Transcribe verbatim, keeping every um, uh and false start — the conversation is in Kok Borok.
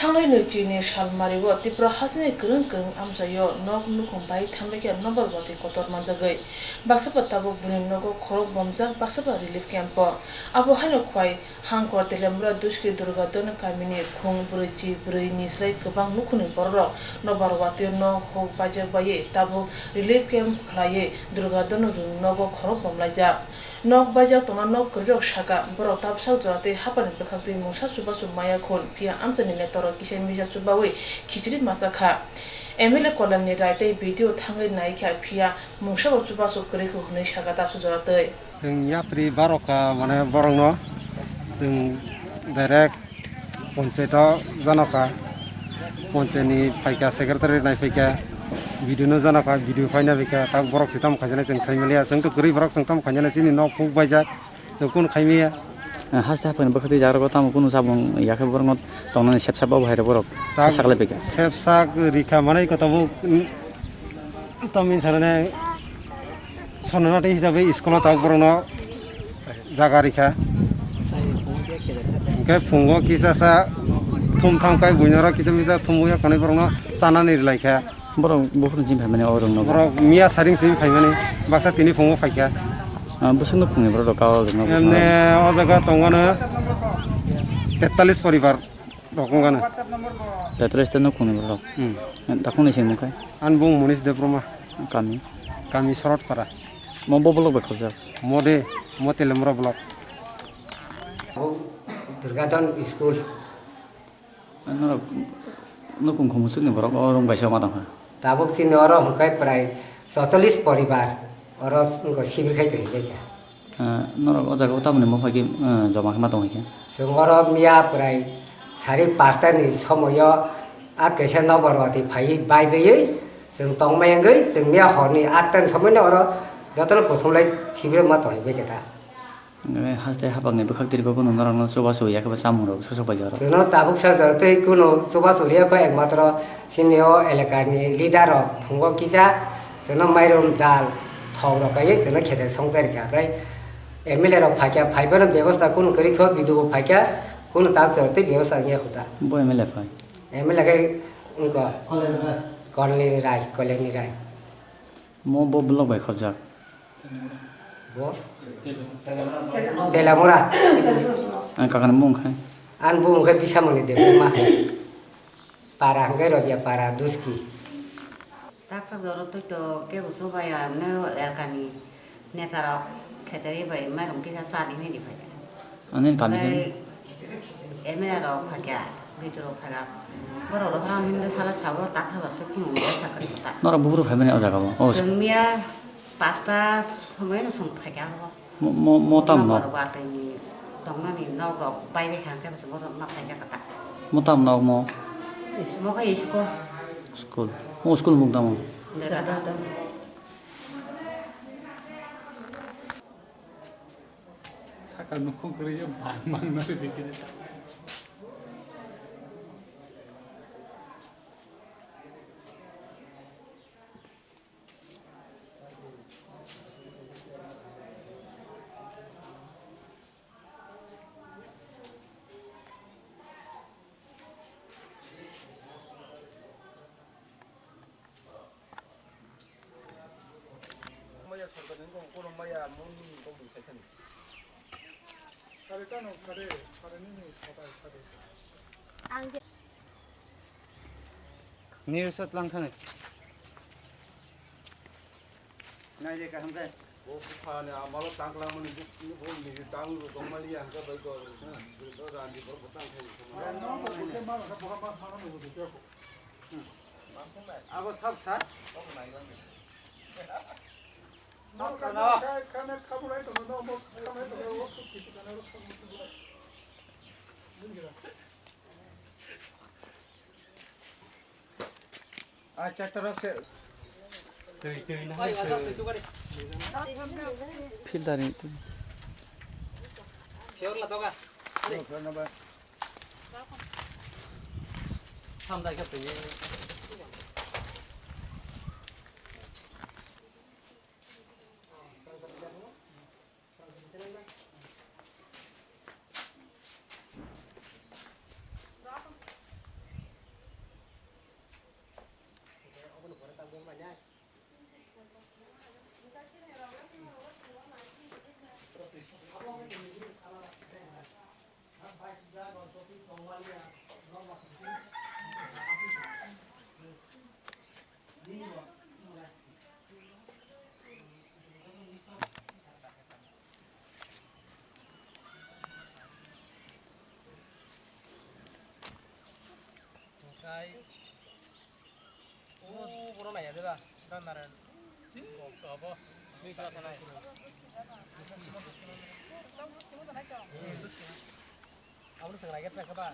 Thangnai nwi chini salmario Tripura hasteni kwrwng kwrwng amchaio nok nukhung bai thanbaikha nokbar watwi kotor manjagwi. Baksaba tabuk bini nogo khorok bomjak, baksaba relief camp-o. Abo haino Khwai Hangkor Telemura Duski Durgadon kamini khung brwichi brwi ni slai kwbang nukhungni bororok nokbar watwi nok huk baijak baiwi tabuk relief camp khlaiwi Durgadon rwng nogo khorok bomlaijak. Nok baijak tongna nok kwrwirok sakha, borok tabuksak jora tei haphangni bwkhaktwi mungsa chubachu maya khun, phiya amchaini netarok kisa misa chubawi khichiri masa kha. M L A Kolyanni Rai tei B D O thangwi naikha, phiya mungsabo chubachu kwrwi kho hwnwi sakha tabuksa jora twi. Chwng yapri barokha, mane borokno chwng direct Ponchayat o janokha, ponchayat ni phaikha, secretary nai phaikha, B D O no janokha, B D O phaina phaikha, tak borok se tamo khaijana chwng sai maliya, chwng to kwrwi borok chwng tamo khaijana chini nok huk baijak, chwng kunu khai maya. Haste haphangni bwkhaktwi jaga o tamo kunu sabung yakhe borokno tongnani sepsa bo hai borok. Tak saklai phaikha. Sepsa rikha manai kota bo, mm, tamo hinsa nane. Sononati hisabe school o tabuk borokno jaga rikha. Hwnkhe phungo kisa sa thum tham kai buino rok kisa misa thumwi ya khwnwi borokno chanani rwlaikha. Borok buphuru chini phaimani o rwngno. Borok miya saring chini phaimani baksa tini phungo phaikha. Ah, bwswkno phungni borok rok o rwngno. Emne o jaga tongmano tetallis poribar. Rok wngkha na. Petrol stand no khungni borok. Hmm. Dakhungni se mungkha. Ani bung Monish Debbarma. Kami. Kami Sorotpara. Mo bo block bai khobjak. Mo de, mo Telemura block. Bo Durgadon school. Norok nukung khumsukni borok o rung bai sama tongkha. Tabuk chini oro hwnkhe prai soicholish poribar oro wngkha sibir khai tongwi baikha. Ah, norok o jaga o tamoni mokol khe, ah, joma khe ma tongwi khe? Chwng oro miya prai sari pasta ni somoyo a kaisa nokbar watwi phaiwi bai baiwi chwng tongmai wngwi chwng miya horni atta ni somoino oro jotono kuthumlai sibirwi ma tongwi baikha ta. Hwnkhe haste haphangni bwkhak tirgo kunu norokno chubachu ya khe bo chamung rok sosok bai oro. Chwngno tabuk sa jora tei kunu chubachu riya kho ekmatro chini o elakani leader rok phungo kisa chwngno mairum dal thok rok kaiwi chwngno khechari songchai rikha khe M L A rok phaikha phaiphano bebosta kunu kwrwi kho B D O bo phaikha kunu tak jora tei bebosta wngya kho ta. Bo M L A phai? M L A khe wngkha Koleni Rai, Koleni Rai. Mo bo block bai khobjak. Bo? Telamura. Ang kakani mung khai. Ang bo mung khai Bisamoni Debbarma hai. Para hwnkhe Robia para Duski. Taksa joro twi to kebo subaya ne elkani netarok khetari bai mairum kisa sani hini phai. Ani kami. Tei M L A rok phaikha, B D O rok phaikha. Borok rok hwnwi sala sabo tak hajak tei khulumung bai sakha ta. Norok buphuru phaimani o jaga o? O. Chwng miya pasta somoino chwng phaikha abo. Mo, mo, mo tam nok? Nokbar watwi ni tongnani nok rok bai bai kha khe bwswk borok ma phaikha ta. Mo tam nok mo? Mo khe school. School. Mo school mung tamo? Dergata. Saka nukhung kwrwi bang bang no rwdi khe. Maya sarkar ni kok kono maya moni kok ni kaisa ni. Sare chano, sare, sare nini, sare, sare. Ni sat lang thani. Nai de kaham khe. Bo buphani amalo tangklang mani buk, bo ni tang ro dongmali ya hangka bai ko. Bo randi bo tang khai. Abo sak sa. Acha torok se. Twi, twi, na, twi. Filter ni twi. Fior la toga. Samdai ka twi. Narayan. Abo. Aboni swngalaigwi tongkha ba?